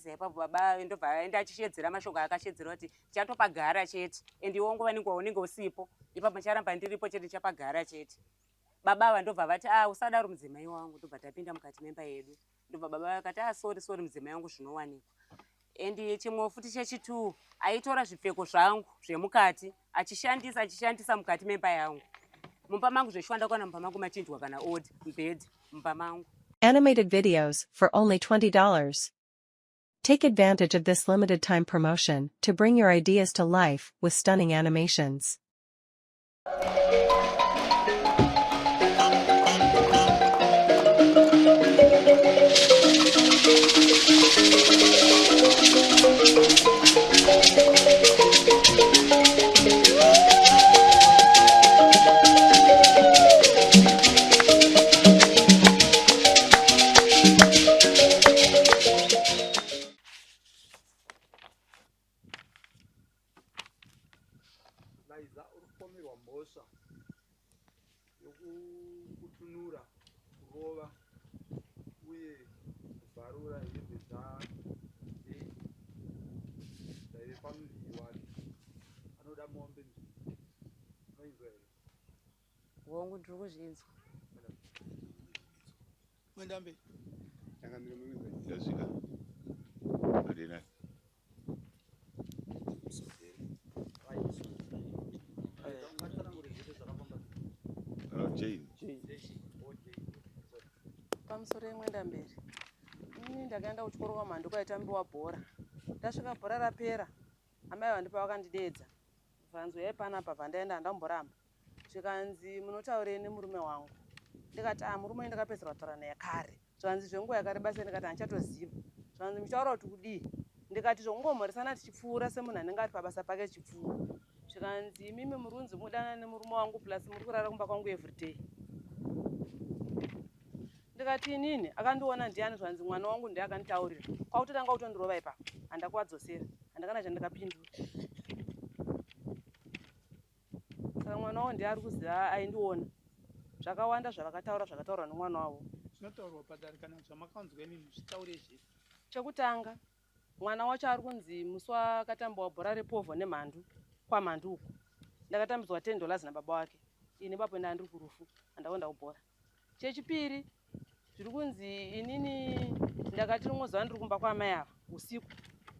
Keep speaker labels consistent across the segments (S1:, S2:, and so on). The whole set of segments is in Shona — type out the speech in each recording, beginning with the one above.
S1: Ndatiza ipapo baba ndobva aenda achishedzera mashoko akashedzera kuti tichatopagara chete and iwe nguva nenguva unenge usipo ipapo ndicharamba ndiripo chete ndichapagara chete. Baba ava ndobva vati ah usadaro mudzimai wangu ndobva tapinda mukati memba yedu. Ndobva baba vakati ah sorry sorry mudzimai wangu zvinowanikwa. And chimwewo futi chechitwo aitora zvipfeko zvangu zvemukati achishandisa achishandisa mukati memba yangu. Mumba mangu zveshuwa ndakaona mumba mangu machinjwa kana order mubhedha mumba mangu.
S2: Animated videos for only $20. Take advantage of this limited time promotion to bring your ideas to life with stunning animations.
S3: Laiza uri kupomerwa mhosva yokukutunura, kurova uye kubvarura hembe dzaDave dzaive pamuviri wake. Anoda mombe mbiri. Unoinzwa here?
S1: Hongu, ndiri kuzvinzwa.
S3: Mwenda mberi.
S4: Changamire munoinzwa yasvika. Adena. Jane.
S5: Pamusoro yemwenda mberi. Ini ndakaenda kuchikoro kwaMhandu kwaitambiwa bhora. Ndasvika bhora rapera, amai vandipa vakandideedza. Vanzi uyai panapa bvandaenda handamboramba. Zvikanzi munotaurei nemurume wangu? Ndikati ah murume uyu ndakapedzera kutaura naye kare. Zvikanzi zvenguva yakareba sei? Ndikati handichatoziva. Zvikanzi muchitaura kuti kudii? Ndikati zvokungomhoresana tichipfuura semunhu anenge ari pabasa pake tichipfuura. Zvikanzi imimi muri kunzi mudanana nemurume wangu plus muri kurara kumba kwangu everyday. Ndikati inini akandiona ndiani? Zvanzi mwana wangu ndiye akanditaurira. Kwakutotanga kutondirova ipapo. Handakuvadzosera. Handakana chandakapindura. Saka mwana wavo ndiye ari kuziva aindiona. Zvakawanda zvavakataura zvakataurwa nemwana wavo.
S3: Zvinotaurwa padare kana zvamakanzwa imimi zvitaure zvese.
S5: Chekutanga mwana wacho ari kunzi musi wakatambiwa bhora repovho nemhandu kwamhandu uku ndakatambidzwa 10 dollars nababa wake ini ipapo ndanga ndiri kurufu handakuenda kubhora. Chechipiri zviri kunzi inini ndakati rimwe zuva ndiri kumba kwaamai ava usiku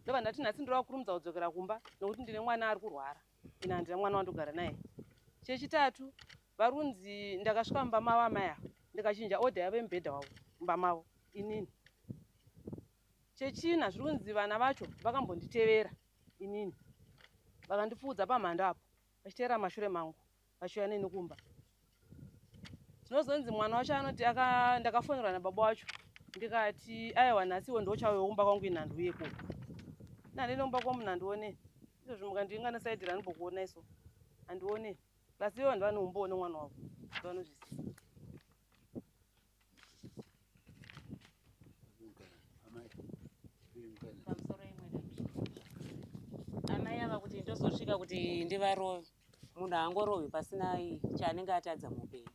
S5: ndobva ndati nhasi ndinoda kukurumidza kudzokera kumba nokuti ndine mwana ari kurwara ini handina mwana wandogara naye. Chechitatu vari kunzi ndakasvika mumba mavo amai ava ndikachinja order yavo yemubhedha wavo mumba mavo inini. Chechina zviri kunzi vana vacho vakambonditevera inini vakandipfuudza pamhando apo vachiteera mashure mangu vachiuya neni kumba. Zvinozonzi mwana wacho anoti ndakafonerwa nababa wacho ndikati aiwa nhasi iwe ndochauya kumba kwangu ini handiuye ikoko. Ini handiende kumba kwamunhu handione. Izvozvi mukandivinga nesaidhi randimbokuona iso handione. Plus ivo vanhu vane umbowo nemwana wavo ndovanozviziva.
S1: Amai ava kuti ndozosvika kuti ndivarove munhu haangorohwi pasina chaanenge atadza muupenyu.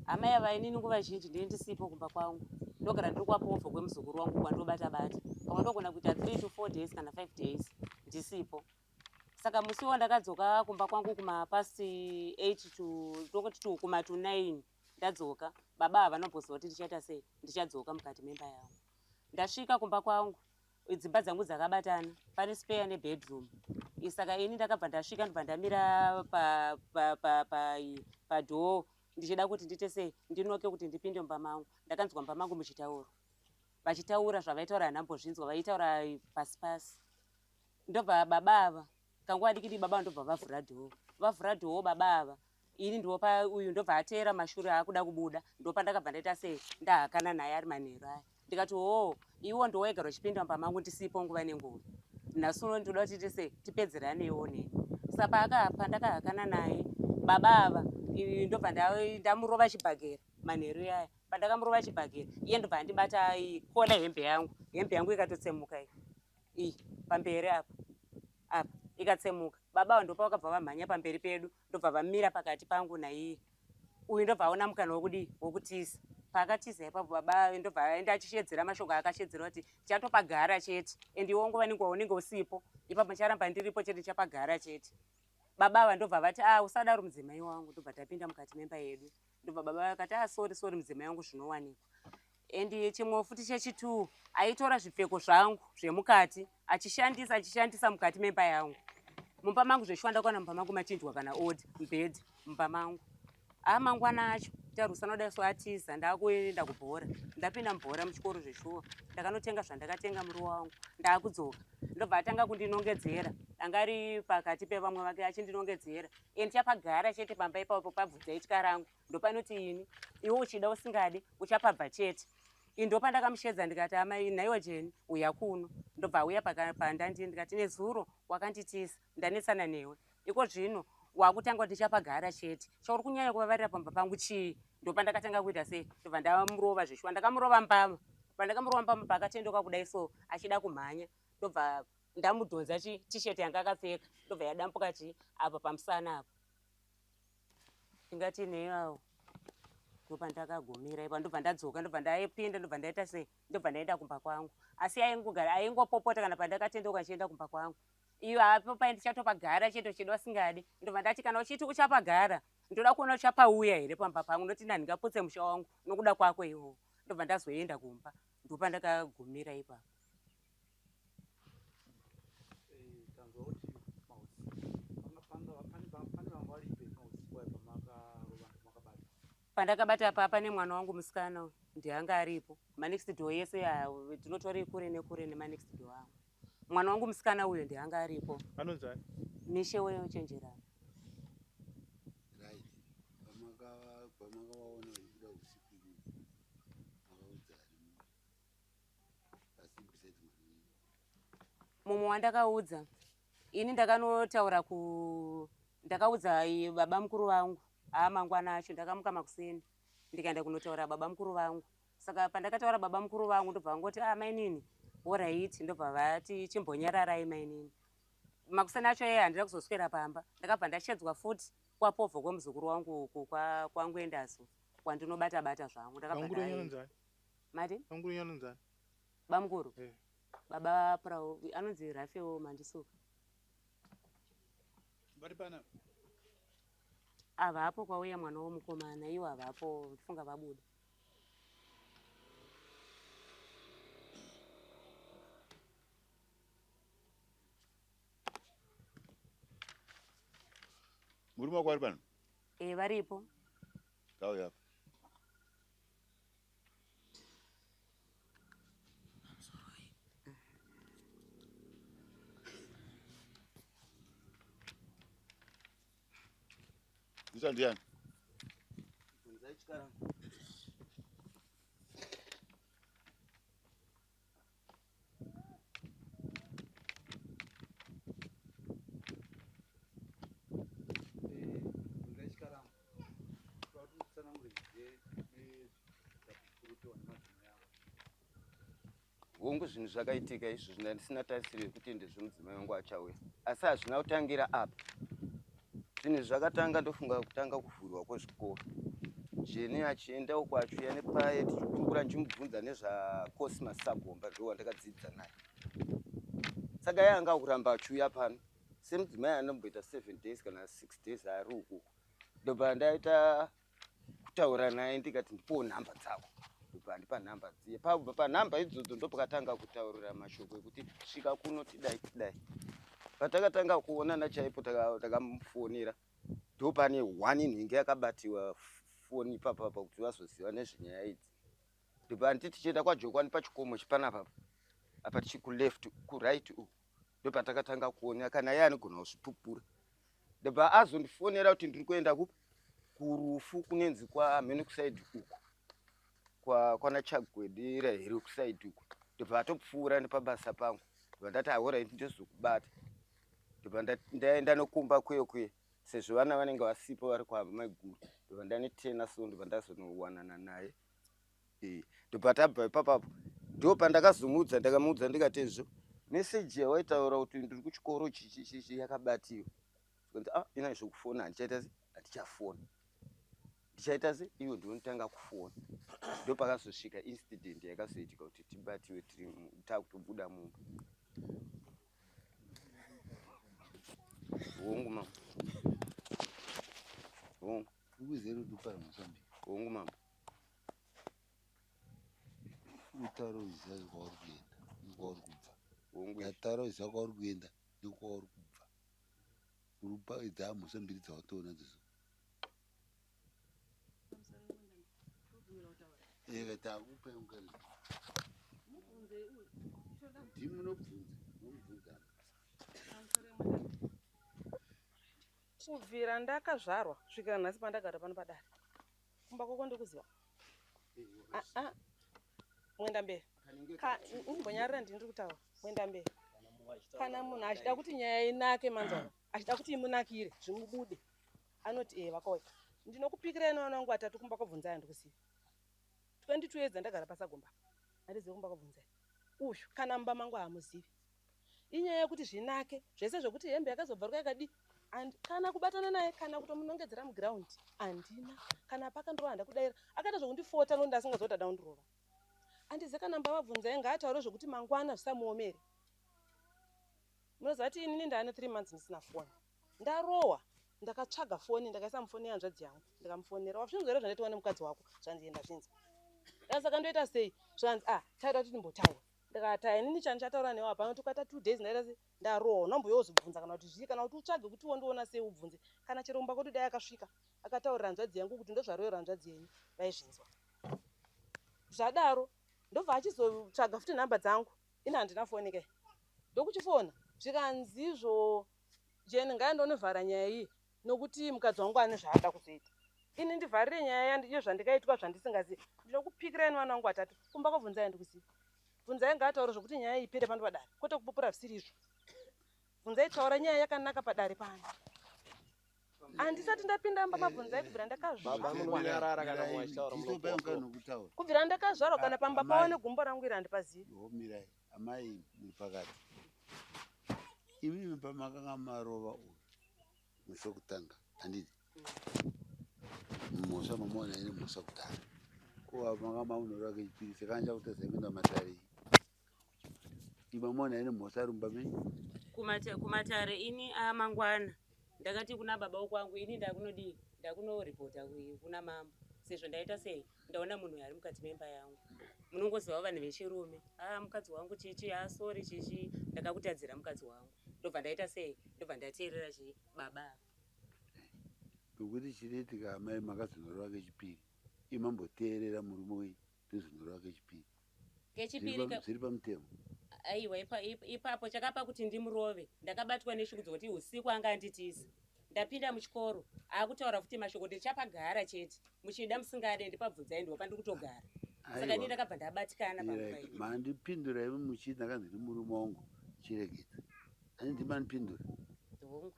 S1: Amai ava inini nguva zhinji ndini ndisipo kumba kwangu ndogara ndiri kwapovho kwemuzukuru wangu kwandobata bata pamwe ndogona kuita 3 to 4 days kana 5 days ndisipo. Saka musi wandakadzoka kumba kwangu kuma past 8 to tongoti to kuma to 9 ndadzoka baba ava vanomboziva kuti ndichaita sei ndichadzoka mukati memba yangu. Ndasvika kumba kwangu dzimba dzangu dzakabatana pane spare nebedroom saka ini ndakabva ndasvika ndobva ndamira padhoo ndichida kuti ndiite sei ndinoke kuti ndipinde mumba mangu ndakanzwa mumba mangu muchitaurwa vachitaura zvavaitaura handambozvinzwa vaitaura pasi pasi ndobva baba ava kanguva diki diki baba ndobva vavhura dhoo vavhura dhoo baba ava ini ndopa uyu ndobva ateera mashure akuda kubuda ndopandakabva ndaita sei ndahakana naye ari manheru aya ndikati hoo iwo ndowaigara uchipinda mumba mangu ndisipo nguva nenguva nhasi uno ndinoda kuti tiite sei tipedzeranewo neni saka pandakahakana naye baba ava ndobva ndamurova chibhakera manheru aya pandakamurova chibhakera iye ndobva andibata kona hembe yangu hembe yangu ikatotsemuka iyi pamberi apa apa ikatsemuka baba ava ndopa vakabva vamhanya pamberi pedu ndobva vamira pakati pangu naiye uyu ndobva aona mukana wokudii wokutiza. Paakatiza ipapo baba ndobva aenda achishedzera mashoko aakashedzera kuti tichatopagara chete and iwe nguva nenguva unenge usipo ipapo ndicharamba ndiripo chete ndichapagara chete. Baba ava ndobva vati ah usadaro mudzimai wangu ndobva tapinda mukati memba yedu. Ndobva baba vakati ah sorry sorry mudzimai wangu zvinowanikwa. And chimwewo futi chechitwo aitora zvipfeko zvangu zvemukati achishandisa achishandisa mukati memba yangu. Mumba mangu zveshuwa ndakaona mumba mangu machinjwa kana order mubhedhi mumba mangu. Ah mangwana acho tarusana kudai so atiza ndakuenda kubhora. Ndapinda mubhora muchikoro zveshuwa. Ndakanotenga zvandakatenga muriwo wangu ndakudzoka. Ndobva atanga kundinongedzera. Anga ari pakati pevamwe vake achindinongedzera. And chapagara chete pamba ipapo pabvudza itya rangu. Ndopanoti ini iwe uchida usingadi uchapabva chete. Ini ndopandakamushedza ndikati amai nhaiwa Jeni uya kuno. Ndobva auya pandandiri ndikati nezuro wakanditiza ndanetsana newe. Iko zvino wakutanga kuti ndichapagara chete. Chauri kunyanya kuvavarira pamba pangu chii? Ndopandakatanga kuita sei? Ndobva ndamurova zveshuwa. Ndakamurova mbama. Pandakamurova mbama paakatendoka kudai so achida kumhanya. Ndobva ndamudhonza chi t-shirt yanga akapfeka. Ndobva yadambuka chi apa pamusana apa. Ndingati neyawo. Ndopandakagumira ipa ndobva ndadzoka ndobva ndaipinda ndobva ndaita sei? Ndobva ndaenda kumba kwangu. Asi aingogara aingopopota kana pandakatendeuka ndichienda kumba kwangu. Iyo apo pai ndichatopagara chete uchida usingadi. Ndobva ndati kana uchiti uchapagara ndoda kuona uchapauya here pamba pangu noti ndandingaputse musha wangu nokuda kwako iwowo. Ndobva ndazoenda kumba ndopandakagumira ipapo.
S3: Eh, tanzwa kuti pane vanga varipo mausiku ayo pamakarova makabata.
S1: Pandakabata papa nemwana wangu musikana uyu ndiye anga aripo. Manext door yese tinotori kure nekure nemanext door angu. Mwana wangu musikana uyo ndiye anga aripo.
S6: Anonzi ani?
S1: Mishe weochenjerana.
S4: Right. Pamakavaona vachibuda usiku makaudza ani? Asi besides mwana wenyu.
S1: Mumwe wandakaudza ini ndakanotaura ku ndakaudza baba mukuru vangu haa mangwana acho ndakamuka makuseni ndikaenda kunotaura baba mukuru vangu saka pandakataura baba mukuru vangu ndobva vangoti ah mainini horaiti ndobva vati chimbonyararai mainini makuseni acho iye handina kuzoswera pamba ndakabva ndashedzwa futi kwapovho kwemuzukuru wangu uku kwangwendazo kwandinobata bata zvangu ndakabva mati bamukuru eh. baba prau anonzi rafewo mandisuka
S3: vari pana
S1: Havapo kwauya mwana womukomana iwo havapo ndifunga vabuda.
S4: Murume wako ari pano?
S1: Eh, varipo.
S4: Ngauye apa. Zita ndiani?
S7: Bvunzai Chikaranga.
S3: Eh, bvunzai Chikaranga. Toda kuti utsanangure nezvapurutiwa nemadzimai avo.
S7: Hongu zvinhu zvakaitika izvozvi ndandisina tarisiro yekuti ndezve mudzimai wangu achauya asi hazvina kutangira apa. Zvinhu zvakatanga ndofunga kutanga kuvhurwa kwezvikoro. Jeni achienda uko achiuya nepaye tichikurukura ndichimubvunza nezvaCosmas Sagomba ndiwo wandakadzidza naye. Saka iye anga akuramba achiuya pano semudzimai anomboita seven days kana six days ari ukuku ndobva ndaita kutaura naye ndikati ndipowo nhamba dzako ndobva andipa nhamba dziye pabva panhamba idzodzo ndopakatanga kutaurira mashoko ekuti svika kuno tidai tidai patakatanga kuonana chaipo takamufonera ndopane one nhingi yakabatiwa foni ipapapa kuti vazoziva nezvenyaya idzi ndobva anditi tichienda kwajokwani pachikomo chipanapapa apa tichi kuleft kuright uku ndopatakatanga kuona kana iye anogona kuzvipupura ndobva azondifonera kuti ndiri kuenda ku kurufu kunenzi kwamhene kusaidi uku kwana chagwedera here kusaidi uku ndobva atopfuura nepabasa pangu ndobva ndati ahoraiti ndozokubata ndobva ndaenda nokumba kuye kuye sezvo vana vanenge vasipo vari kwamaiguru ndobva ndanetena so ndobva ndazonowanana naye Eh, ndobva tabva ipapapo ndo pandakazomuudza ndakamuudza ndikati izvo meseji yawaitaura kuti ndiri kuchikoro chichichichi yakabatiwa zvikanzi ah ina zvekufona handichaita handichafona. Ndichaita se ivo ndinotanga kufona. Ndopakazosvika incident yakazoitika kuti tibatiwe tiri takutobuda mumba. Hongu mama. Hongu.
S4: Ukuziva kuti upara mhosva mbiri.
S7: Hongu mama.
S4: Utaure uchiziva kwauri kuenda nekwauri kubva.
S7: Hongu.
S4: Ndataura uchiziva kwauri kuenda nekwauri kubva. Uri kupa dzaa mhosva mbiri dzawatoona dzodzo. Eka takupa mukana. Ndimi munobvunza, munobvunza.
S5: Kubvira ndakazvarwa kusvikira nhasi pandagara pano padare. Kumba kwako ndikuziva. Ah ah. Mwenda mberi. Ka umbonyarira ndini ndiri kutaura. Mwenda mberi. Kana munhu achida kuti nyaya inake manzwa, achida kuti imunakire zvimubude. Anoti eh vakauya. Ndinokupikirai nevana vangu vatatu kumba kwabvunzai handikuzivi. 22 years ndagara pasagomba. Handizivi kumba kwabvunzai. Uyu kana mumba mangu hamuzivi. Inyaya yekuti zvinake zvese zvekuti hembe yakazobvaruka yakadii and kana kubatana naye kana kutomunongedzera muground handina kana pakandirova handa kudaira akaita zvekundifota nokuti ndasingaziva kuti ada kundirova andize kana mba vabvunzai ngaataure zvekuti mangwana zvisamuomere munoziva kuti inini ndaane 3 months ndisina foni ndarohwa ndakatsvaga foni ndakaisa mufoni yehanzvadzi yangu ndikamufonera wazvinzwa here zvandaitwa nemukadzi wako zvanzi ndazvinzwa saka ndoita sei zvanzi ah taida kuti timbotaura ndikati ah inini chandichataura newe hapana kuti ukaita 2 days ndaita sei ndarohwa unomboyo wozobvunza kana kuti zvii kana kuti utsvage kuti wondiona sei ubvunze kana chero kumba kwedu dai akasvika akataurira hanzvadzi yangu kuti ndozvaroyera hanzvadzi yenyu vaizvinzwa zvadaro ndobva achizotsvaga futi nhamba dzangu ini handina foni ke ndokuchifona zvikanzizvo Jane ngaandonovhara nyaya iyi nokuti mukadzi wangu ane zvaada kuzoita. Ini ndivharire nyaya iyo zvandikaitwa zvandisingazivi. Ndinokupikirai nevana vangu vatatu kumba kwabvunzai handikuzivi. Bvunzai ngaataure zvokuti nyaya iyi ipere pano padare kwete kupupura zvisiri izvo. Bvunzai taura nyaya yakanaka padare pano. Handisati ndapinda mumba mabvunzai kubvira ndakazvarwa.
S6: Baba munonyarara kana muchitaura munopuwa.
S5: Kubvira ndakazvarwa kana pamba pavo negumbo rangu iri handipazivi.
S4: Mirai amai muri pakati. Imimi pamakanga marova uyu musi wekutanga handiti mhosva mamuona ine mhosva kudhara ko manga mamunorova kechipiri saka andichakutadzai kuenda kumatare imamuona ine mhosva ari mumba menyu
S1: kumatare ini amangwana ndakati kuna baba wokwangu ini ndakunodii ndakunoripota kuna mambo sezvo ndaita sei ndaona munhu ari mukati memba yangu munongoziva vanhu vechirume a ah, mukadzi wangu chichi a ah, sorry chichi ndakakutadzira mukadzi wangu ndobva ndaita sei ndobva ndateerera chi baba ava
S4: nokuti chinoitika amai makazonorova kechipiri imamboteerera murume wenyu ndozonorova kechipiri
S1: kechipiri
S4: zviri pamutemo
S1: aiwa ipapo chakapa kuti ndimurove ndakabatwa neshungu dzokuti usiku anga anditiza ndapinda muchikoro akutaura futi mashoko ndichapagara chete muchida musingade ndipabvunzai ndiwo pandiri kutogara saka ini ndakabva ndabatikana panguva iyi
S4: mandipindura imi muchiti ndakanzi ndimurume wangu chiregedza ani ndimandipindura
S1: hongu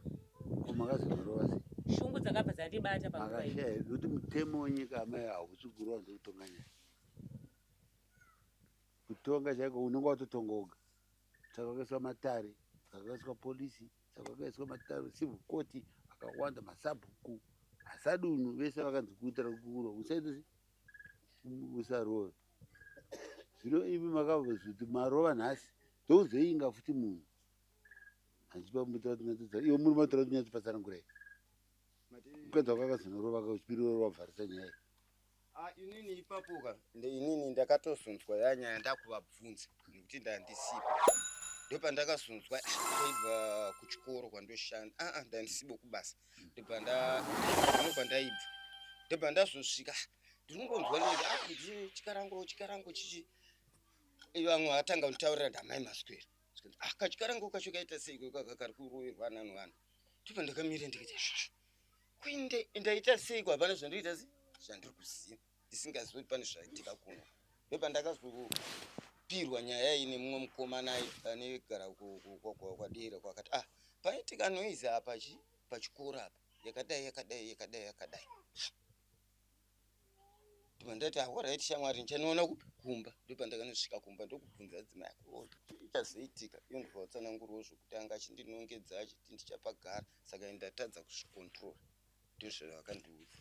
S4: ko makazonorova sei
S1: shungu dzakabva dzandibata panguva iyi
S4: makashaya nokuti mutemo wenyika amai hausi kurova ndekutonga nyaya kutonga chaiko unenge watotonga woga saka kwakaiswa matare saka kwakaiswa polisi saka kwakaiswa matare civil court akawanda masabhuku asadunhu vese vakanzi kuitira kurwa usaite se usarove zvino imi makazoti marova nhasi ndokuzoinga futi munhu handichipa mutora tinyatsoa iwe muri matora tinyatsopatsanangurai mukadzi wako akazonorova kauchipiri wavharisa nyaya iyi
S7: Ah, inini ipapo ka inini ndakatozonzwa yanyaya ndakuvabvunza nekuti ndandisipo ndopandakazonzwa ndaibva kuchikoro kwandoshanda aa ah, ndandisibo kubasa ndobva ndano kwandaibva ndobva ndazosvika ah, ndinongonzwa nditi ah ndi chikarango chikarango chichi vamwe vakatanga kunditaurira ndamai maswera ah kachikarango kacho kaita seiko kari kuroverwa nani vanhu ndobva ndakamira ndikati ah kuinde ndaita seiko hapana zvandoita se zvandiri kuziva ndisingazivi kuti pane zvaitika kuno ndopandakazopirwa nyaya iyi nemumwe mukomana anegara kwadera kwakati ah paitika noise apa chi pachikoro apa yakadai yakadai yakadai yakadai ndobva ndati ahorait ah, shamwari ndichanoona kupi kumba ndopandakanosvika kumba ndokubvunza adzimai ako chazoitika iyo ndobva watsanangurawo zvokuti anga achindinongedza achiti ndichapagara saka ndatadza kuzvicontrola ndizvo zvakandiudza.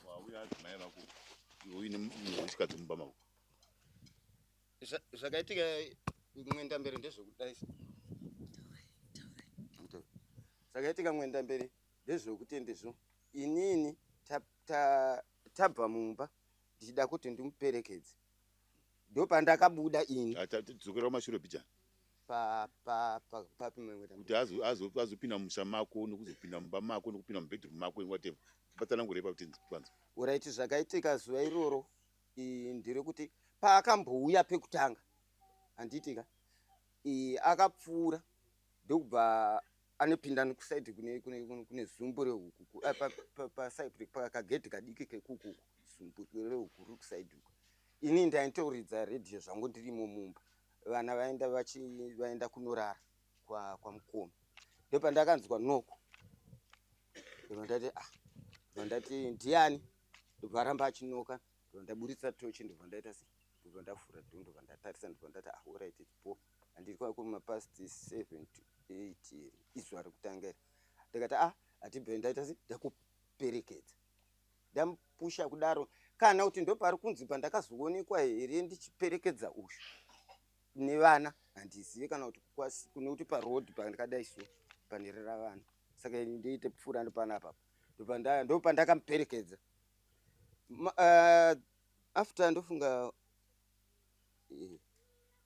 S8: Wauya adzimai vako iwe uine munhu wechikadzi mumba mako.
S7: Zvakaitika mwendamberi ndezvekudai. Zvakaitika mwendamberi ndezvekuti ndizvo inini tabva mumba ndichida kuti ndimuperekedze ndopandakabuda ini.
S8: Dzokera kumashure pijana.
S7: Papi mwe
S8: kuti azopinda mumusha mako nekuzopinda mumba mako nekupinda mubedroom mako whatever patsanangure ipapo tinzi kwanza.
S7: Oraiti zvakaitika zuva iroro nderekuti paakambouya pekutanga handiti ka akapfuura ndokubva anopinda nekusaidi kune, kune, kune, kune zumbu rehuku pasaidi pakagedhi kadiki kekuku zumbu rehuku riri kusaidi uku ini ndaitoridza redhiyo zvangu ndirimo mumba vana vaenda vachi vaenda kunorara kwa kwamukoma ndopandakanzwa noko ndobva ndati ah ndobva ndati ndiani ndobva aramba achinoka ndobva ndaburitsa tochi ndobva ndaita sei ndobva ndavhura do ndobva ndatarisa ndobva ndati ah alright it's bo handiri kwako mapast 7 to 8 here izuva rekutanga iri ndikati ah hatibve ndaita sei ndakuperekedza ndamupusha kudaro kana kuti ndopari kunzi pandakazoonekwa here ndichiperekedza uyu nevana handizive kana kuti nekuti paroad pandakadai so panerera vana saka ndoite pfuura ndopanapa ndopandakamuperekedza after ndofunga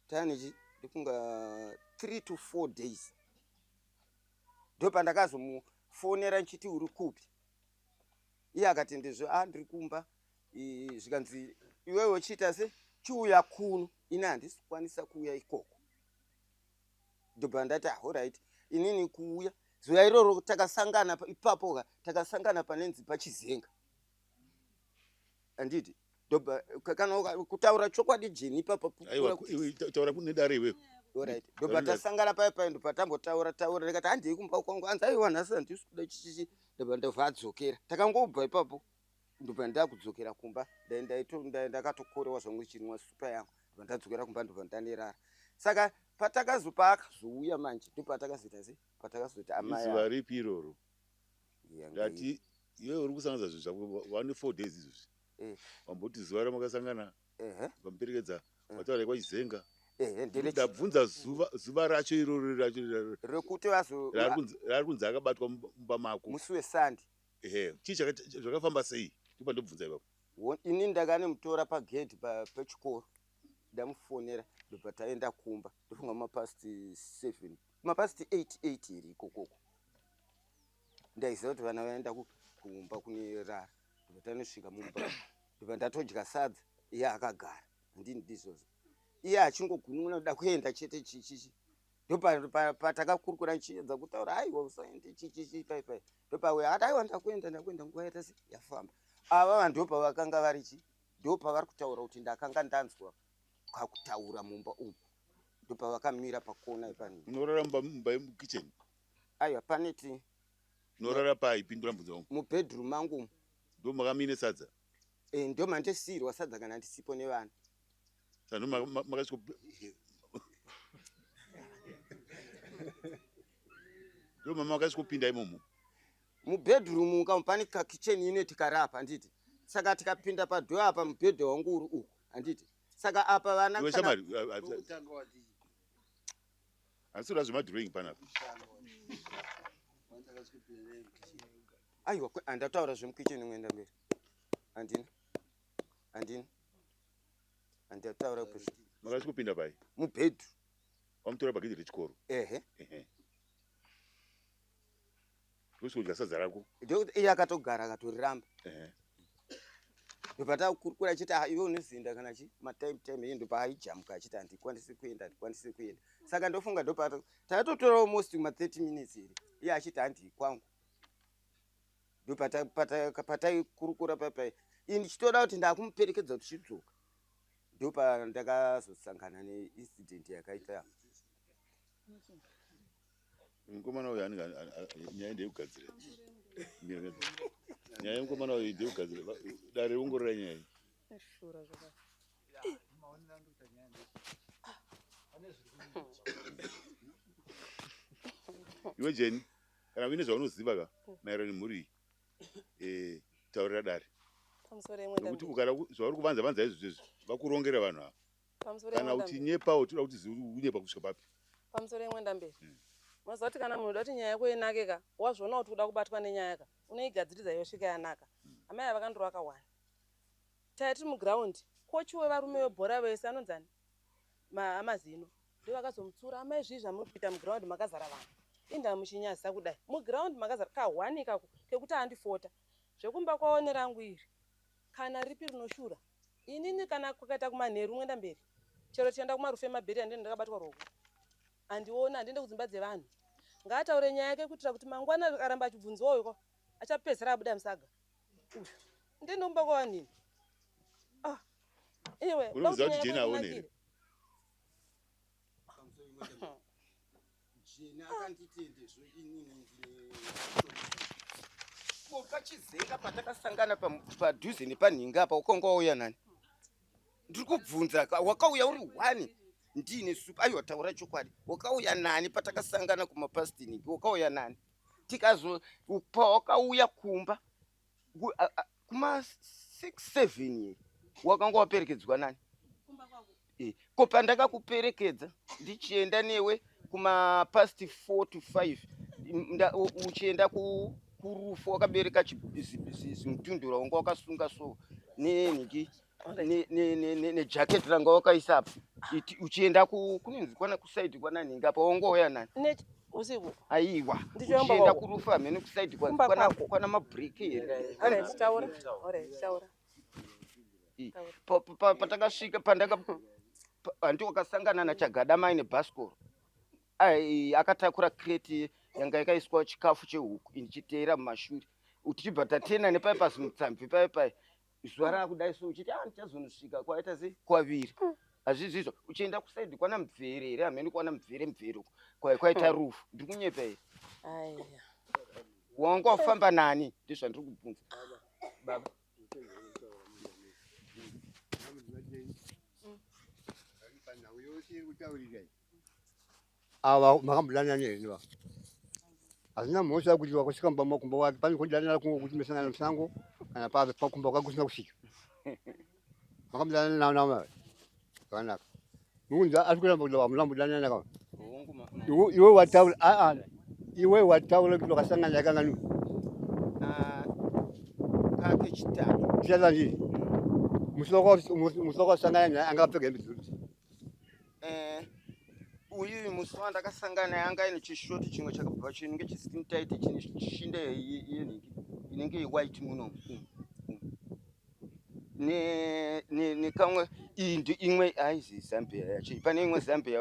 S7: tanichi ndofunga 3 to 4 days ndopandakazomufonera nchiti uri kupi iye akati ndizvo a ndiri kumba zvikanzi iwewe uchiita se chiuya kuno ini handisi kukwanisa kuuya ikoko ndobva ndati ahorit inini kuuya zuva iroro takasangana ipapo ka takasangana panenzi pachizenga handiti ndobva kana kutaura chokwadi jeni ipapo
S8: taura nedare iwewe
S7: Alright. Ndobva tasangana paya paya ndobva tambotaura taura ndikati handei kumba kwangu anzi aiwa nhasi handisi kuda chichichi ndobva ndobva adzokera takangobva ipapo ndobva ndakudzokera kumba ndakatokorewa zvangu chinwa supa yangu ndobva ndadzokera kumba ndobva ndanerara saka patakazopa akazouya manje ndopatakazoita sei patakazoita amai
S8: izuva ripi iroro ndati iwe uri kusanganisa zvinhu zvako wane 4 days izvozvi wamboti zuva ramakasangana ukamuperekedza wataura kwachizenga ndabvunza zuva zuva racho iroro racho
S7: rekuti vazo
S8: rari kunzi akabatwa mumba mako
S7: musi wesandi
S8: ehe chii zvakafamba sei ndipo ndobvunza ipapo
S7: ini ndakanemutora pagedhi pechikoro ndamufonera ndobva taenda kumba ndofunga mapast 7 mapast 8 8 here ikokoko ndaiziva kuti vana vaenda kumba kunerara ndobva tanosvika mumba ndobva ndatodya sadza iye akagara handini ndizvozvo iye achingogunun'una kuda kuenda chete chichichi ndopatakakurukura ndichiedza kutaura aiwa usaende chichichi pai pai ndopauya akati aiwa ndakuenda ndakuenda nguva yaita se yafamba ava vanhu ndopavakanga vari chi ndopavari kutaura kuti ndakanga ndanzwa kakutaura mumba umu ndopavakamira pakona ipani
S8: unorara mumba yemukitchen
S7: aiwa paneti
S8: unorara pai pindura mubvunzo wangu
S7: mubedroom mangu
S8: ndo makamine sadza
S7: e, ndo mandisiyirwa sadza kana ndisipo nevana
S8: saka ndo makasviko ndo mama makasvikopinda imomo
S7: mubedroom kamu pane kakitchen unit kari apa handiti saka tikapinda padoor apa mubhedha wangu uri uku handiti saka apa vana
S8: iwe shamari handisi kuda zvemadrawing panapa
S7: aiwa handataura zvemukitchen mwenda mberi handina handina handataura
S8: makasvikopinda pai
S7: mubhedhu
S8: wamutora pagedhi rechikoro
S7: ehe
S8: ndosvikudya sadza rako
S7: ndokuti iye akatogara akatoriramba ndobva takurukura achiti ah iwe unozoenda kana chi matime time iye ndobva aijamuka achiti handikwanisi kuenda handikwanisi kuenda saka ndofunga ndopa takatotora almost ma30 minutes here iye achiti handii kwangu ndopataikurukura papai ini ndichitoda kuti ndakumuperekedza kuti chidzoka ndopandakazosangana neincident yakaita
S8: mukomana uyu anenge nyaya ndeyekugadzira nyaya yemukomana uyu ndeyekugadzira dare ongorora nyaya iyi
S5: Shura zvakadai.
S3: Maonero angu kuita nyaya ndeye pane zviri kuitika.
S8: Iwe Jeni. Kana uine zvaunoziva ka maererano nemhuri iyi, eh, taurira dare. Nekuti ukada zvauri kuvanza vanza izvozvo izvi vakurongera vanhu ava. Kana uchinyepawo toda kuti unyepa kusvika papi.
S5: Pamusoro yemwenda mberi. Unoziva kuti kana munhu uda kuti nyaya yako inake ka, wazviona kuti uda kubatwa nenyaya ka, unoigadziridza yosvika yanaka. Amai ava vakandorova ka one. Taiva tiri muground, coach wevarume vebhora vese anonzi ani? Amazino. Ndovakazomutsura, amai zvii zvamuri kuita muground makazara vanhu? Inda muchinyazisa kudai. Muground makazara ka one ikako kekuti andifota. Zvekumba kwavo nerangu iri. Kana ripi rinoshura. Inini kana kukaita kumanheru mwenda mberi. Chero tichienda kumarufu emabheri handiende ndakabatwa ruoko. Handioni, handiende kudzimba dzevanhu. Ngaataure nyaya yake kuitira kuti mangwana akaramba achibvunziwa uyu achapedzisira abuda musaga. Uyu. Ndiende kumba kwavanhu ini. Ah. Iwe,
S8: unoziva kuti Jane aone here?
S7: Jane akanditi endezvo inini ndine ko pachizenga patakasangana padhuze nepanhinga apa wakanga wauya nani? Ndiri kubvunza wakauya uri one ndiine supa. Aiwa taura chokwadi. Wakauya nani patakasangana kumapastiniki? Wakauya nani? Tikazo pawakauya kumba kuma 6 7 here wakanga waperekedzwa nani? Eh, ko pandakakuperekedza ndichienda newe kuma past 4 to 5 uchienda kurufu wakabereka zimutundura wanga wakasunga so nenhiki nejaketi ranga wakaisa apa uchienda kunonzi kwana kusaidi kwana nhingi apa wanga wauya nani?
S5: Usiku.
S7: Aiwa, uchienda kurufu hamene kusaidi kwana mabreak here? Patakasvika pandaka handi wakasangana naChagada mai nebhasikoro akatakura crate yanga yakaiswa chikafu chehuku ichiteera mumashure, tichibva tatena nepai pazimutsamvi pai pai zuva raakudai so uchiti ah ndichazonosvika kwaita sei kwaviri hazvizvizvo uchienda kusaidi kwana Mubvere here hamene kwana Mubvere Mubvere uko kwaita rufu. Ndiri kunyepa here? Wanga wafamba nani? Ndizvandiri kubvunza baba.
S4: Ava makambodanana here va? Hazvina mhosva kuti wakasvika mumba makumba wake pane kudanana kungo kuti mesangana musango kana pakumba kwake kusina kusvika. Makambodanana navo zvakanaka. Mukunzi ari kuramba kuti hamuna kumbodanana ka. Iwe wataura aa iwe wataura kuti wakasangana naye kangani?
S7: Kake chitatu.
S4: Chitatu ndii? Musi wakasangana naye anga akapfeka hembe dzerudzi.
S7: Uyu musi wandakasangana naye anga aine chishoti chimwe chakabva chinenge chiskin tight chine shinda yenhingi inenge yewhite muno nekamwe iyi ndi imwe aizi zambia yacho pane imwe zambia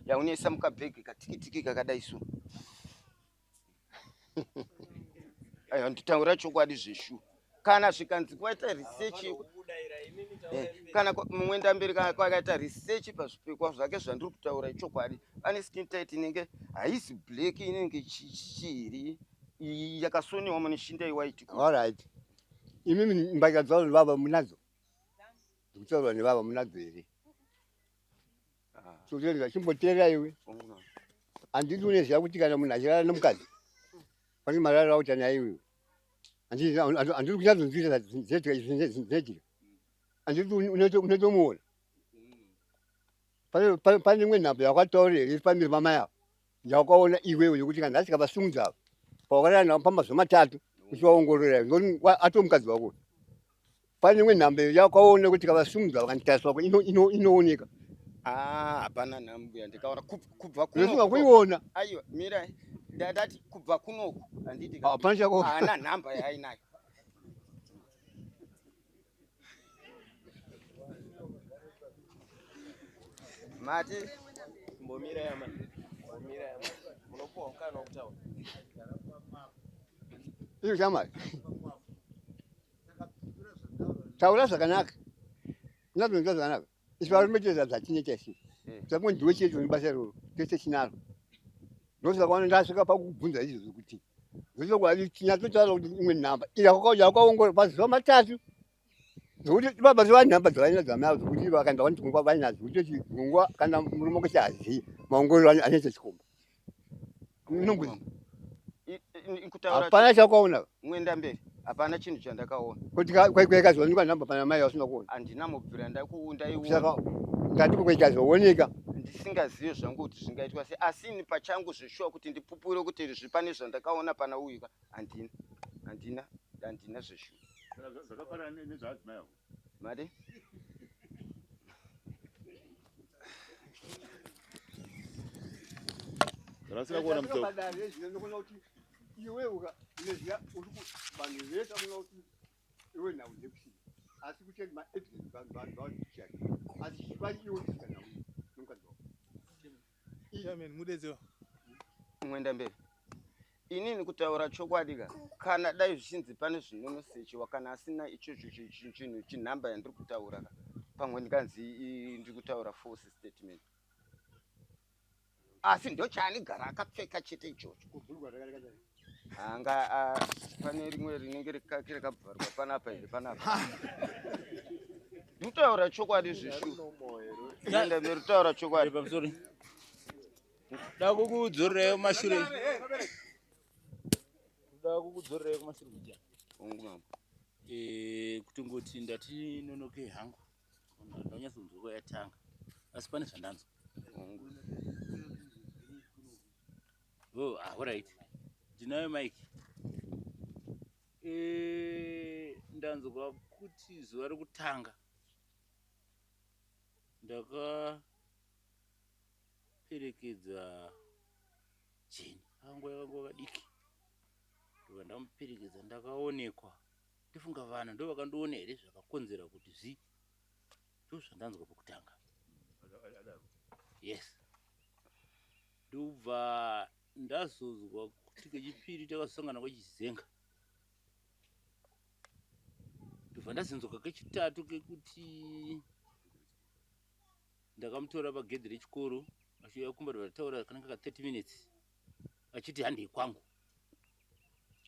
S7: yaunoisa mukabhegi katikitiki kakadai so. Aiwa, nditaura chokwadi zveshu. Kana zvikanzi kwaita research kana mumwenda mberi kana kwakaita research pazvipfekwa zvake zvandiri kutaura ichokwadi. Ane skin tight inenge haisi black inenge chiri yakasoniwa mune shinda yewhite.
S4: All right. Imi mbatya dzavo nevava munadzo? Dzikutaurwa nevava munadzo here? Choterera, chimboteerera iwe. Handiti unoziva kuti kana munhu achirara nemukadzi pane marariro auta naye iwewe. Handiti kunyatsodzivisa zvinoitika. Handiti unotomuona. Pane imwe nhambo yakataura here pamberi pamai ava yawakaona iwewe yekuti kana nhasi kavasimudza ava pawakarara navo pamazuva matatu uchivaongorora nokuti atoo mukadzi wako. Pane imwe nhambo yawakaona kuti kavasimudza vakanditarisa wako inooneka.
S7: Hapana nhambo yandikaona kubva
S4: kuno. Kuiona.
S7: Aiwa, mira ndati kubva kunoku handiti
S4: Hapana chako.
S7: Haana nhamba yaainayo. Mati
S6: mbomira yama mbomira yama munopuwa mukana wekutaura.
S4: Iyo shamwari. Taura zvakanaka. Unazonzwa zvakanaka. Isu varume tese zvatinoita isu. Zvako ndiwe chete une basa iroro. Tese tinaro. Ndosaka wana ndasvika pakubvunza izvozvo kuti zvechokwadi tinyatsotaura kuti imwe nhamba yakaongorora pazuva matatu zvokuti baba zova nhamba dzavainadzo amai avo dzokuti vakaenda vanoti vainadzo kuti nguva kana murume wake haazivi maongororo anoita chikomba. Inongozi.
S7: Kutaura
S9: Hapana chakaona.
S7: Mwenda mberi. Hapana chinhu chandakaona.
S9: Kuti kwaikazoonekwa namba pana mai vasina kuona.
S7: Handina mubvira ndaiona.
S9: Saka ndati kwaikazooneka.
S7: Ndisingazive zvangu kuti zvingaitwa sei asi ini pachangu zveshuwa kuti ndipupure kuti izvi pane zvandakaona pana uyu ka handina. Handina handina zveshuwa.
S8: Zvakafanana nezvaadzimai avo.
S7: Mari?
S8: Zvandasina kuona mutsauko.
S9: Padare zvino ndinoona kuti iwe uka unoziva uri vanhu vese vanoona kuti iwe nhau dzekusina asi kuti ma evidence vanhu vanhu vanokuchaya asi chikwadi iwe usina nhau nomukadzi wako.
S3: Chairman mudedzewa.
S7: Mwenda mberi. Inini kutaura chokwadi ka kana dai zvichinzi pane zvinonosechiwa kana asina ichocho chinhu chinhamba yandiri kutaura ka pamwe ndikanzi ndiri kutaura false statement asi ndochaanigara akapfeka chete ichocho anga pane rimwe rinenge rikaki rakabvarwa panapa here panapa ndikutaura chokwadi zvishu enda mberi kutaura chokwadi
S10: pamusoro da kukudzorerai kumashure da kukudzorerai kumashure kuja
S7: hongu mama
S10: eh, kutongoti ndati nonokei hangu ndanyatsonzwa kwayatanga asi pane zvandanzwa
S7: hongu
S10: oh, ah, alright ndinayo mike eh, ndanzwa kuti zuva rekutanga ndaka perekedza Jeni akanguva yakanguva kadiki ndobva ndamuperekedza ndakaonekwa ndifunga vana ndo vakandiona here zvakakonzera kuti zvi ndozvandanzwa pekutanga yes ndobva ndazonzwa kuti kechipiri takazosangana kwachizenga ndobva ndazinzwa kechitatu kekuti Ndakamutora pagedhi rechikoro achiuya kumba ndobva kanenge ka 30 minutes achiti handei kwangu.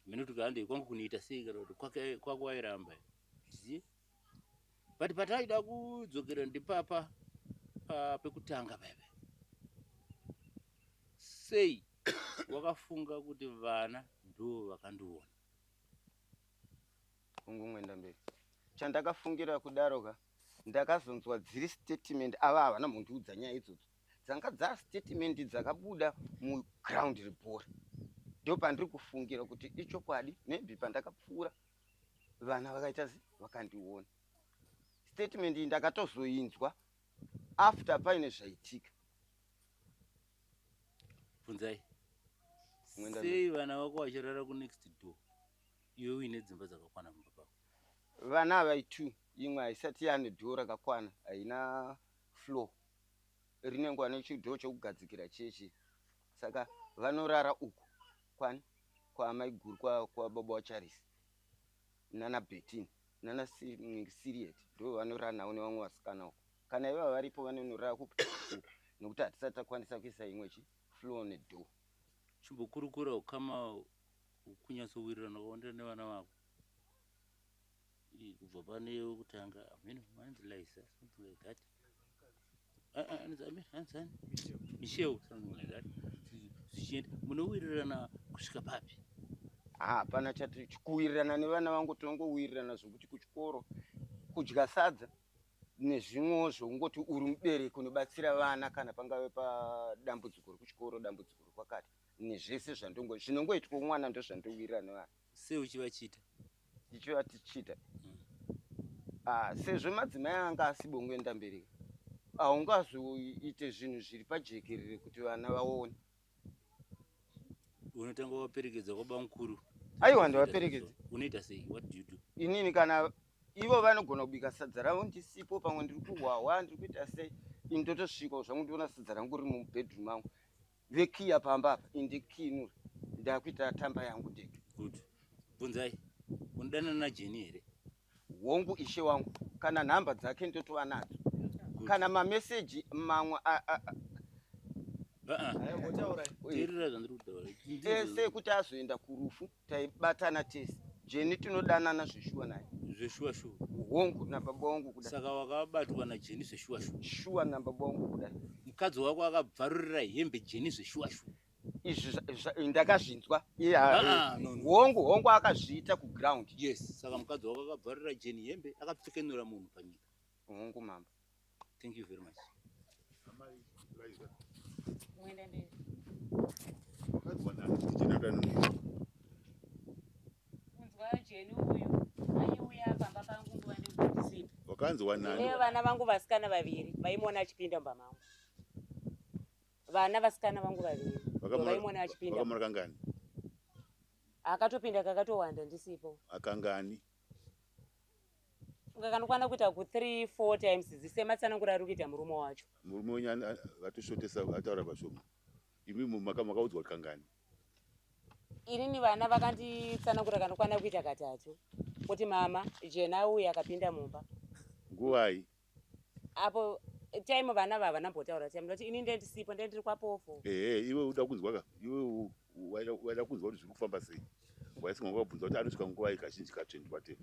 S10: Mene kuti handei kwangu kunoita sei kana kuti kwake kwako airamba. Ziye. But pataida kudzokera ndipapa pa pekutanga paipa. Sei wakafunga kuti vana ndo vakandiona?
S7: Hongu mwenda mberi. Chandakafungira kudaro ka ndakazonzwa dziri statement ava havana mundiudza nyaya idzodzo dzanga dza statement dzakabuda muground rebhora ndopandiri kufungira kuti ichokwadi maybe pandakapfuura vana vakaita se vakandiona statement iyi ndakatozoinzwa after paine zvaitika
S10: bvunzai sei vana vako vachirara kunext door iwe uine dzimba dzakakwana mumba pako
S7: Vana ava itwo imwe haisati yane door rakakwana haina floor rinenge ane chidhoo chekugadzikira chechi saka vanorara uku kwani kwaamaiguru kwababa wacharisi nana betin nana siriet ndo vanorara navo nevamwe vasikana uku kana iva varipo vanonorara kupi uku nekuti hatisati takwanisa kuisa imwe chi floor nedoor
S10: chimbokurukura ukama kunyatsowirirana kwawandira nevana vako kubva pane wekutanga amene anzi Liza something like that ah, ah, anzi amene anzi ani Michelle something like that zvichienda munowirirana kusvika papi
S7: hapana chati kuwirirana nevana vangu tinongowirirana zvokuti kuchikoro kudya sadza nezvimwewo zvokungoti uri mubereki unobatsira vana kana pangave padambudziko rekuchikoro dambudziko rekwakati nezvese zvandongo zvinongoitwa mwana ndozvandowirirana nevana
S10: Sei uchivachita?
S7: Ndichivatichita. Mm. Ah, sezvo madzimai anga asibongo enda mberi. Haungazoite zvinhu zviri pajekerere kuti vana vaone.
S10: Unotanga waperekedza kwabamukuru.
S7: Aiwa ndivaperekedze.
S10: Unoita sei? What do you do?
S7: Inini kana ivo vanogona kubika sadza ravo ndisipo pamwe ndiri kuhwahwa ndiri kuita sei ini ndotosvika zvangu ndiona sadza rangu riri mubedroom mangu vekiya pamba apa indikinura ndakuita tamba yangu ndega.
S10: Good. Bvunzai, unodanana naJenny here?
S7: Hongu ishe wangu, kana nhamba dzake ndotova nadzo. Kana mameseji mamwe ese ekuti azoenda kurufu taibatana tese jeni tinodanana zveshuwa naye
S10: zveshuwa shuwa
S7: hongu nababa wangu
S10: kudai saka wakabatwa najeni zveshuwa shuwa
S7: shuwa nababa wangu kudai
S10: mukadzi wako akabvarurira hembe jeni zveshuwa shuwa
S7: Izvi ndakazvinzwa. Ah, hongu hongu akazviita kuground.
S10: Yes, saka mukadzi wako akabvarira Jeni hembe akapfekenura munhu panyika.
S7: Hongu mambo.
S10: Thank you very much.
S8: Wakanzwa nani?
S1: Vana vangu vasikana vaviri vaimuona achipinda mumba mangu. Vana vasikana vangu vaviri vaimuona achipinda.
S8: Vakamura kangani?
S1: Akatopinda kakatowanda ndisipo.
S8: Akangani?
S1: Funga kanokwana kuita ku 3 4 times zisematsanangura ari kuita murume wacho.
S8: Murume wenyu atoshotesa ataura pashoma. Imi makaudzwa kangani?
S1: Inini vana vakanditsanangura kanokwana kuita katatu. Kuti mama Jena uya akapinda mumba.
S8: Nguvai?
S1: Apo time vana vava nambotaura time ndoti ini ndendisipo ndendiri kwapofo.
S8: Ehe iwe uda kunzwa ka iwe waida kunzwa kuti zviri kufamba sei. Waisinga wakabvunza kuti anosvika nguvai kazhinji kacho ndikwate.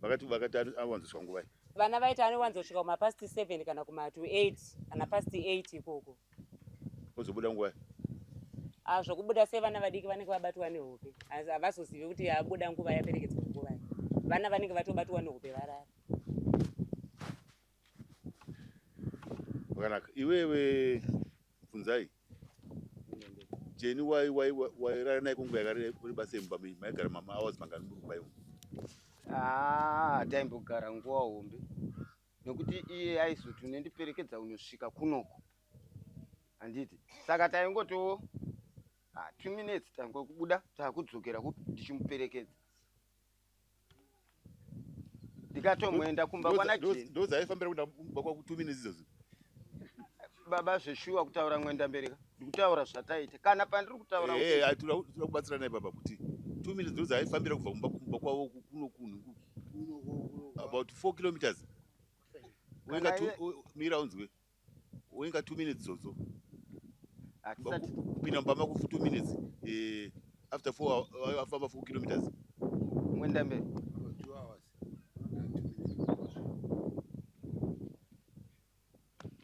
S8: Vakati vakati anowanzosvika nguvai.
S1: Vana vaiti anowanzosvika kuma past 7 kana kuma to 8 kana past 8 ikoko.
S8: Ozobuda nguvai?
S1: Ah zvokubuda sevana vadiki vanenge vabatwa nehope. Havazozivi kuti abuda nguva yaperekedzwa nguvai. Vana vanenge vatobatwa nehope varara.
S8: Wakanaka. Iwewe bvunzai. Jeni wai wai wairara naye kwenguva yakareba sei mumba menyu? Maigara mama hours mangani muri kumba imomo?
S7: Ah, taimbogara nguva hombe nekuti iye aizoti unendiperekedza unosvika kunoko handiti saka taingotiwo ah, two minutes tangokubuda takudzokera kupi ndichimuperekedza ndikatomboenda kumba kwana Jeni
S8: ndodzaifambira kuenda kumba kwako 2 minutes idzodzo
S7: baba zveshuwa kutaura mwenda mbereka ndikutaura zvataita kana pandiri kutaura
S8: eh hey, toda kubatsirana baba kuti 2 minutes ndodzaifambira kubva kumba kumba kwavo kuno kunhu about 4 kilometers wenga mira unzwe Wenga 2 minutes dzodzo.
S7: Hatisati
S8: kupinda mumba mako for 2 minutes. Eh, after 4 afamba 4 kilometers.
S7: Mwenda mberi.
S4: 2 hours.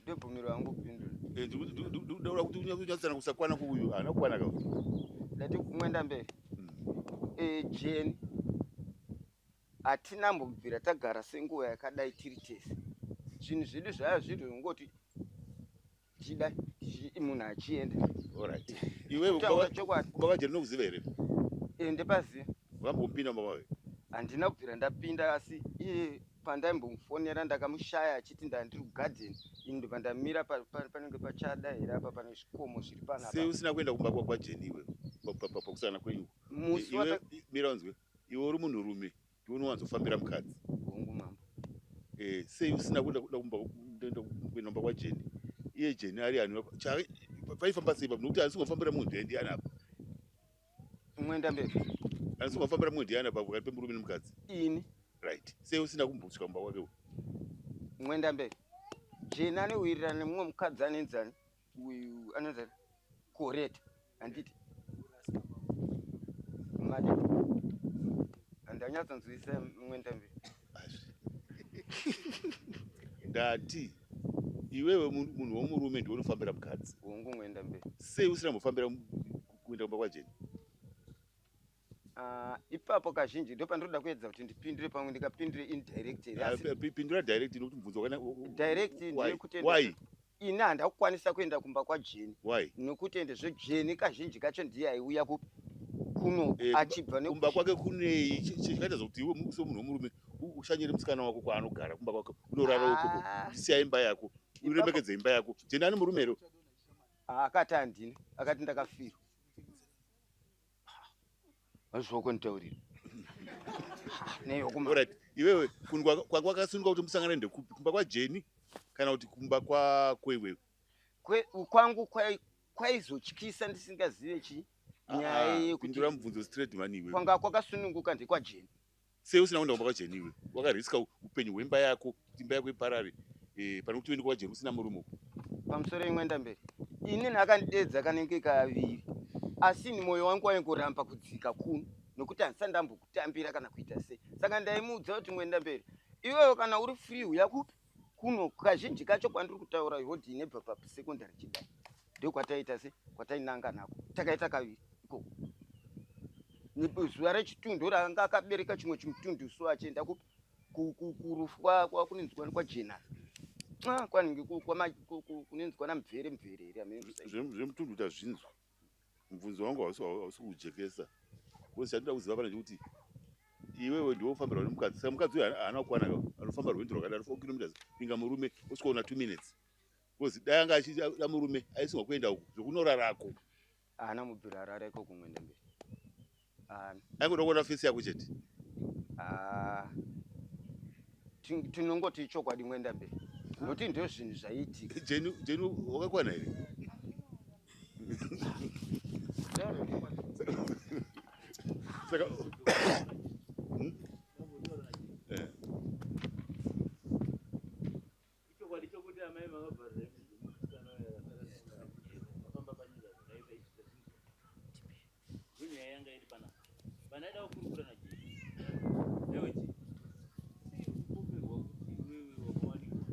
S7: Ndobvumiro yangu kupindura.
S8: Eh, ndikuda kuti unyatsana kusakwana kuuyu. Haana kukwana ka.
S7: Ndati mwenda mberi. Eh, Jane. Hatina mbobvira tagara senguva yakadai tiri tese. Zvinhu zvedu zvaya zviri zvongoti tichida munhu achienda.
S8: Alright. Iwewe
S7: Kutaura chokwadi.
S8: kumba kwaJeri unokuziva here?
S7: Eh, ndepaziva.
S8: Wakambopinda mumba kwake?
S7: Handina kubvira ndapinda asi iye pandaimbomufonera ndakamushaya achiti ndandiri kugarden ini ndobva ndamira panenge pachada here apa pane zvikomo zviri panapa.
S8: Sei usina kuenda kumba kwaJeni iwe pakusangana kwenyu?
S7: Musi
S8: Iwe mira unzwe. Iwe uri munhurume ndiwe unowanzofambira mukadzi.
S7: Hongu mambo.
S8: Eh, sei usina kuenda kuda kumba kuenda kumba kwaJeni? Iye Jeni ari ani? Paifamba sei papo? Nokuti handisi kungofambira munhu ndiye ndiani apa.
S7: Mwenda mberi.
S8: Handisi kungofambira munhu ndiani apa pakati pemurume nemukadzi.
S7: Ini.
S8: Right. Sei usina kumbosvika kumba kwake?
S7: Mwenda mberi. Jeni anowirirana nemumwe mukadzi anenzani. Uyu anonzi Coretta handiti mati handanyatsonzwisa mwenda mberi.
S8: Ndati iwewe munhu womurume ndiwe unofambira mukadzi.
S7: Hongu mwenda mberi.
S8: Sei usina kumbofambira kuenda kumba kwaJeni?
S7: Ah, ipapo kazhinji ndopandinoda kuedza kuti ndipindure pamwe ndikapindure indirect here
S8: Ah,
S7: asi
S8: pindura direct nokuti mubvunzo wakana
S7: direct
S8: why
S7: ndeyekuti
S8: why
S7: ini handina kukwanisa kuenda kumba kwajeni
S8: why
S7: nokuti ende zvejeni kazhinji kacho ndiye aiuya kupi kuno
S8: Eh,
S7: achibva
S8: kumba
S7: neku
S8: kwake kunei chakaita zvokuti iwe semunhu womurume ushanyire musikana wako kwaanogara kumba kwake unorara ukoko
S7: Ah,
S8: siya imba yako
S7: ipapo
S8: uremekedze imba yako jeni ane murume here
S7: Ah, akati handina akati ndakafirwa Azvoko nditaurira. Neyo kuma.
S8: Alright. Iwewe kunhu kwanga kwakasununguka kuti musangane ndekupi? Kumba kwaJeni kana kuti kumba kwako iwewe?
S7: Kwe, kwangu kwai kwaizotyisa ndisingazive chi nyaya yekuti
S8: Pindura mubvunzo straight mani iwewe.
S7: Kwanga kwakasununguka ndekwaJeni.
S8: Sei usina kuenda kumba kwaJeni iwe? Wakariska upenyu hwemba yako kuti imba yako iparare. Eh, pane kuti uende kwaJeni usina murume uko.
S7: Pamusoro imwenda mberi. Inini akandideedza kanenge kaviri. Asi ini moyo wangu waingoramba kudzika kuno nokuti handisati ndambokutambira kana kuita sei. Saka ndaimuudza kuti mwenda mberi. Iwewe kana uri free uya kupi? Kuno kazhinji kacho kwandiri kutaura hodhi inebva pasecondary chidai. Ndokwataiita se kwatainanga nako. Takaita kaviri ikoko. Zuva rechitundu ranga akabereka chimwe chimutundu so achienda kupi? Kurufu kwakunonzi kwajena. Ah, kwanenge kunonzi kwana mubvere mubvere here amene.
S8: Zvemutundu tazvinzwa. Mubvunzo wangu hausi kujekesa. Because chandinoda kuziva pana ndechekuti iwewe ndiwe ufambirwa nemukadzi. Saka mukadzi uyu haana kukwana ka. Anofamba rwendo rwakadaro 4 kilometers inga murume osvika 2 minutes. Because dai anga achida murume aisingwa kuenda uku zvekunorarako.
S7: Haana mubvira arara iko kumwenda mberi.
S8: Haana. Aingoda kuona face yako chete.
S7: Ah. Tinongoti ichokwadi mwenda mberi. Nokuti ndizvo zvinhu zvaiitika.
S8: Jenu Jenu wakakwana here? Saka
S10: Eh. Ichokwadi chokuti amai makabvarira hembe dzemusikana uya akasara mafamba panyika zvakaipa izvi tazvinzwa. Ndonyaya yanga iri panapa. Pandaida kukurukura naJesu. Ewe Jesu, sei uri kupomerwa kuti iwewe wakawanikwa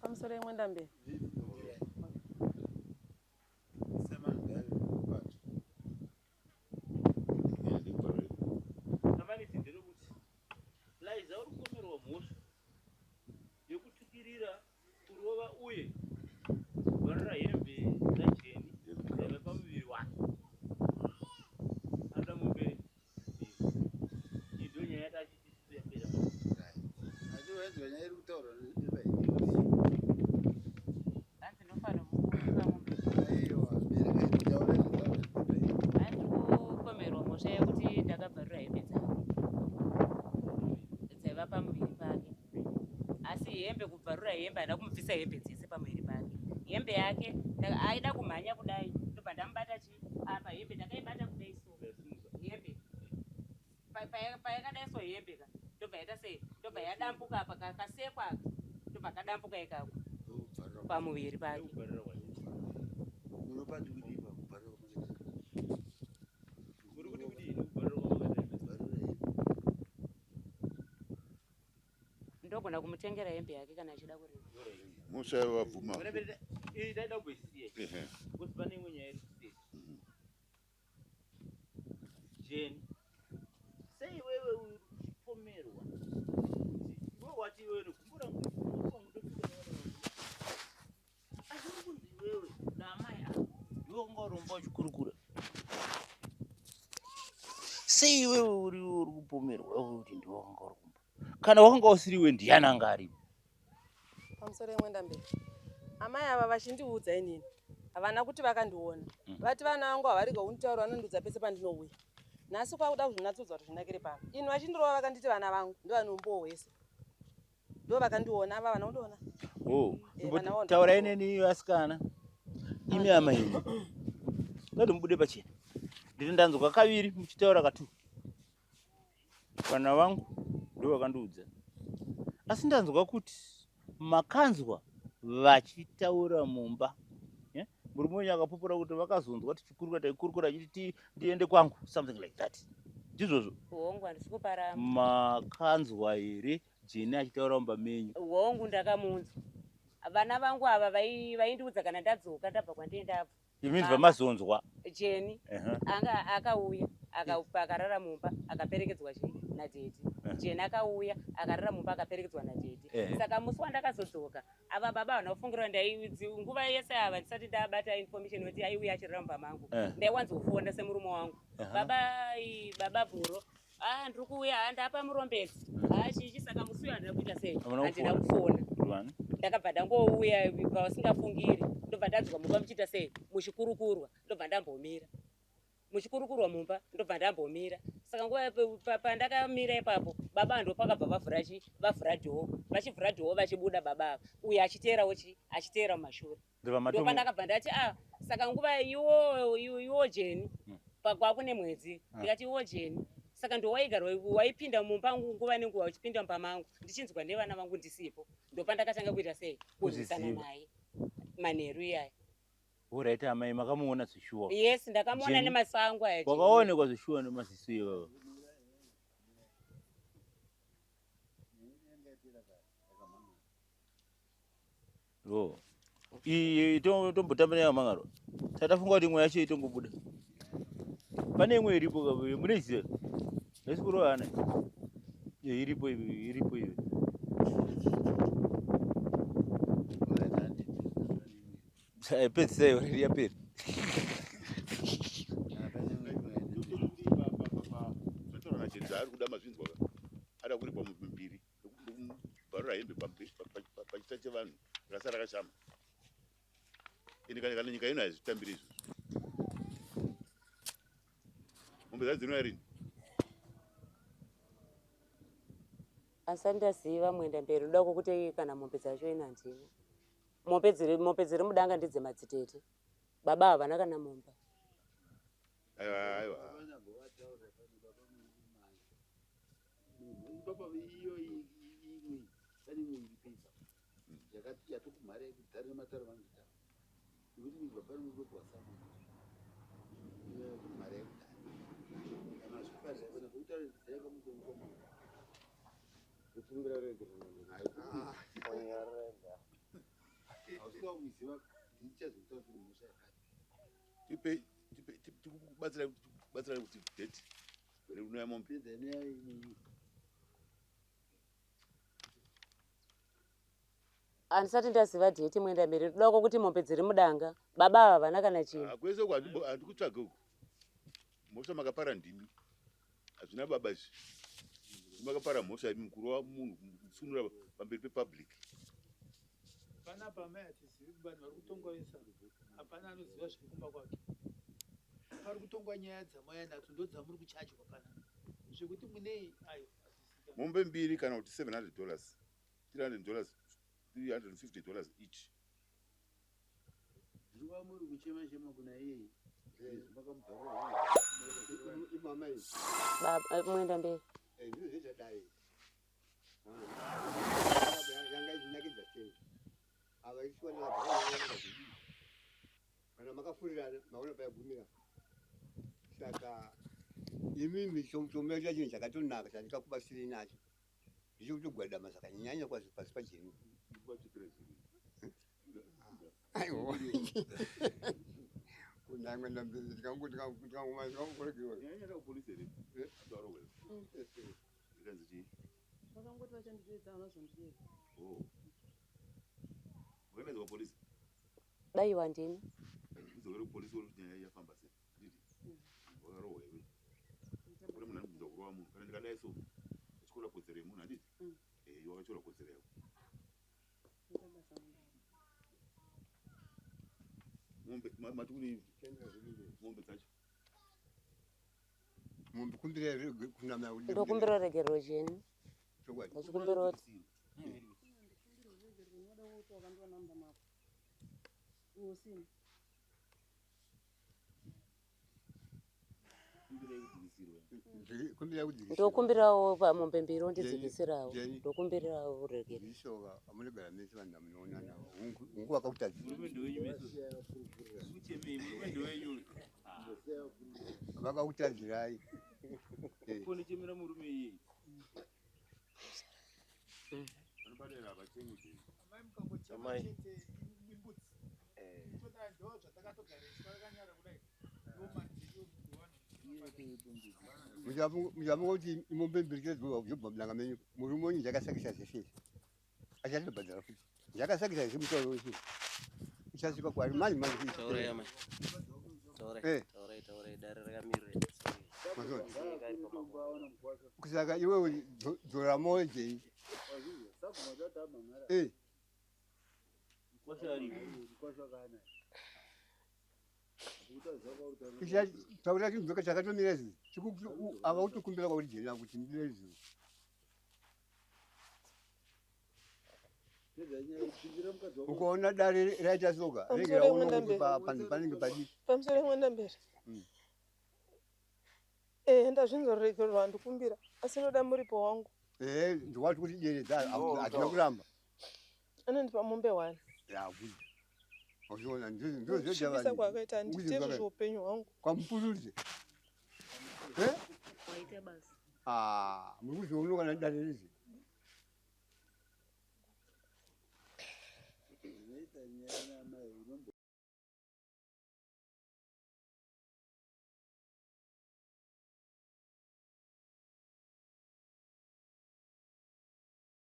S5: Pamusoro yemwenda mberi.
S10: Samanisi nderekuti Laiza uri kupomerwa mhosva yekutukirira, kurova uye kubvarura hembe dzaJeni dzaiva pamuviri wake. Anoda mombe mbiri. Iyi ndiyo nyaya yatachiti isusu yapera.
S4: Asi wainzwa nyaya iri kutaurwa
S1: Hanzi ndofanira kukupa mombe.
S4: Aiwa, bereka taura taura.
S1: Hanzi kupomerwa mhosva yekuti ndakabvarura hembe dzangu dzaiva pamuviri pake. Asi hembe kubvarura hembe handina kumubvisa hembe dzese pamuviri pake. Hembe yake aida kumhanya kudai ndobva ndamubata chi apa hembe ndakaibata kudai so hembe payakadai so hembe ka ndobva yaita sei ndobva yadambuka apa kasekwa aka ndobva kadambuka ikako pamuviri pake. Ndogona kumutengera hembe yake kana achida kurima.
S8: Mhosva yavabvuma.
S10: Pane imwe nyaya iri kuseri. Jane, sei iwewe uri kupomerwa kuti iwe wati iwewe negumbo rangu gumbo rangu ndotuka nevana vangu asi uri kunzi iwewe naamai ava ndiwe wanga uromba uchikurukura sei iwewe uri uri kupomerwa iwe kuti ndiwe wanga uri kumba kana wakanga usiri iwe ndiyani anga aripo
S5: Pamusoro yemwenda mberi. Amai ava vachindiudza inini havana kuti vakandiona. Vati vana vangu havarega kunditaura vanondiudza pese pandinouya. Nhasi kwakuda kuzvinatsurudza kuti zvinakire pano. Ini vachindirova vakanditi vana vangu ndovane umbowo hwese. Ndo vakandiona ava vana kundiona.
S10: Oh,
S5: Eh, vana vaona.
S10: taurai neni vasikana. Imi amai imi. Ngati mubude pachena. Ndiri ndanzwa kaviri muchitaura katu. Vana vangu ndo vakandiudza. Asi ndanzwa kuti makanzwa vachitaura mumba. Yeah? Murume wenyu akapupura kuti vakazonzwa tichikurukura taikurukura achiti ndiende kwangu something like that. Ndizvozvo.
S1: Hongu handisi kuparamba.
S10: Makanzwa here Jeni achitaura mumba menyu?
S1: Hongu ndakamunzwa. Vana vangu ava vaindiudza kana ndadzoka ndabva kwandienda apo.
S10: You mean vamazonzwa?
S1: Jeni anga akauya akarara mumba akaperekedzwa chi nadhedhi. Jeni akauya akarara mumba akaperekedzwa nadhedhi. Saka musi wandakazodzoka ava baba havana kufungira ndai nguva yese ava ndisati ndabata information yekuti aiuya achirara mumba mangu. Ndaiwanzofona semurume wangu. Baba baba Bhuro ah ndiri kuuya ah ndapa murombedzi ah chichi saka musi uyu handina kuita sei handina kufona ndakabva ndangouya pavasingafungiri ndobva ndanzwa mumba muchiita sei muchikurukurwa ndobva ndambomira muchikurukurwa mumba ndobva ndambomira saka nguva pandakamira ipapo baba ndo pakabva vavhura chi vavhura dhoo vachivhura dhoo vachibuda baba ava uyo achiteerawo chi achiteera mumashure Ndopandakabva ndati ah saka nguva iwo iwo Jeni hmm. kwakune mwedzi ah. ndikati iwo Jeni saka ndowaigara waipinda mumba nguva nenguva uchipinda mumba mangu ndichinzwa nevana vangu ndisipo ndopandakatanga kuita sei kurwisana naye manheru iyaya
S10: Alright amai makamuona zveshuwa.
S1: Yes ndakamuona nemasango aya.
S10: Wakaonekwa zveshuwa nemaziso iwayo. Oh. Iyi tombotamba nayo mangaro. Tatafunga kuti imwe yacho itongobuda. Pane imwe iripo munoiziva? Haisi kurova hana. Iripo iripo iyo. Pedzisai already yapera.
S8: Ari kuda mazvinzwa ka ada kuripwa mbiri ndokumubvarura hembe pachita chevanhu rasa rakashama ende kana kana nyika ino haizvitambiri izvozvo mombe dzacho dzinouya rini
S1: Asati ndaziva mwenda mberi ndoda kukuti kana mombe dzacho ina handina mombe dziri mombe dziri mudanga ndedzemadzitete baba havana kana mombe
S8: aiwa aiwa
S4: Baba iyo imwe pane imwe iri pepa yakati yatokumhara yekudhara nemataro vanoita nekuti migwa pano mudokuwasama kumhara yekudhara kana zviparira kana zvekutaura zaya kamutomukoma
S6: kukumbira regerero
S4: hausika kuiziva ndichazokuta kuti mhosva yakati
S8: tipe tipe tikubatsira kubatsira kuti date reunoya mombe
S4: pedza inoya imwe
S1: Handisati ndaziva dheti mwenda mberi ndoda kuti mombe dziri mudanga baba ava havana kana chinhu.
S8: Ah, kwese uku handikutsvage uku mhosva makapara ndimi hazvina baba izvi makapara mhosva imi kurova munhu kusunura pamberi pepublic
S3: Panapa amai hatizivi vanhu vari kutongwa vese hapana anoziva zviri kumba kwake. Pari kutongwa nyaya dzamauya nadzo ndodzamuri kuchajwa panapa. Zvekuti munei ayo hazvizikanwi.
S8: Mombe mbiri kana kuti 700 dollars 300 dollars 350 dollars each.
S4: Ndiri muri kuchema chema kuna iye
S1: Baba mwenda mberi.
S9: Ndizvo zvadai. Yanga ichinakidza sei? Ava isiwa kana makafurirana maona payagumira. Saka imimi chomaita chinhu chakatonaka chandikakubatsirei nacho ndichokutogwadama zvakanyanya kwazvo pasi pajeni. Aiwa. Kunangwe ndikangoti
S5: Vakangoti vachandideedza havana kuzondideedza.
S8: Oh. Wakaendeswa kupolisi?
S1: Daiwa ndini.
S8: Udzokere kupolisi uone kuti nyaya yafamba sei. Handiti? Wakarohwa iwe. Kune munhu anobvunza kurova munhu. Kana ndikadai so, achityora kodzero yemunhu handiti? Eh, iwe wakatyora kodzero yako. Mombe mati kune mombe dzacho.
S1: Ndokumbira regerero jeni. Ndachikumbira kuti ndokumbirawo pamombe mbiri undidzikisirawo ndokumbirawo uregere
S9: Vakakutadzirai.
S10: Konichemera murume iyeye.
S8: Vanobadira havachemi chete.
S3: Amai mukangochema
S6: Amai.
S3: chete imbudzi. Toda ndo zvatakatogariswa takanyara kudai.
S9: Muchafunga kuti imombe mbiri chete dzobva mudanga menyu. Murume wenyu ndakasakisa zvese izvi. Achatobhadhara futi. Ndakasakisa zvese mutauro wese. Uchasvika kwari manje manje.
S6: Taurai amai. Taurai.
S9: Eh.
S6: Taurai taurai dare rakamirira.
S9: Mazona. Saka iwewe dzora moyo jei. Eh. Taura chinhu chakatomira izvi. Ava kutokumbira kwauri jena kuti ndine izvi. Ukaona dare raita soka rege raona kuti panenge padiki.
S11: Pamusoro mwenda mberi. Eh, ndazvinzwa ruregerero rwandikumbira asi ndoda muripo wangu.
S9: Eh, ndiwati kuti deredza hatina kuramba.
S11: Anondipa mombe one.
S9: Ya, good. Wazviona ndizvo
S11: Kusvibisa kwaakaita handitezvo zveupenyu hwangu.
S9: Kwamupurudze. Eh?
S1: Waita basa.
S9: Ah, muri kuzviona kana dare rizi.